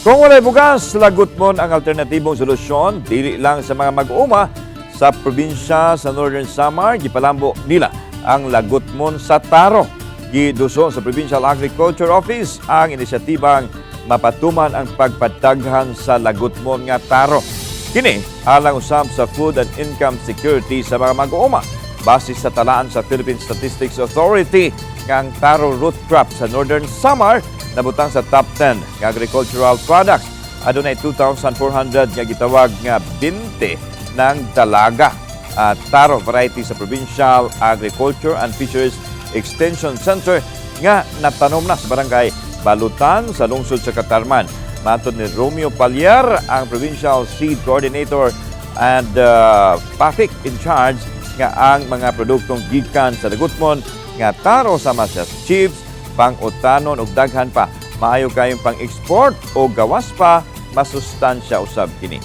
Kung walay bugas, lagutmon ang alternatibong solusyon, dili lang sa mga mag-uma sa probinsya sa Northern Samar, gipalambo nila ang lagutmon sa taro. Giduso sa Provincial Agriculture Office ang inisyatibang mapatuman ang pagpadaghan sa lagutmon nga taro. Kini alang usab sa food and income security sa mga mag-uuma. Base sa talaan sa Philippine Statistics Authority nga ang taro root crop sa Northern Samar nabutang sa top 10 nga agricultural products. Adunay 2,400 nga gitawag nga binte ng dalaga at taro variety sa Provincial Agriculture and Fisheries Extension Center nga natanom na sa barangay Balutan sa lungsod sa Catarman. Matod ni Romeo Palier, ang Provincial Seed Coordinator and PAFIC in charge, nga ang mga produktong gikan sa lagutmon nga taro sama sa chips, pang-utanon ug daghan pa, maayo kayong pang-export o gawas pa masustansya usab kini.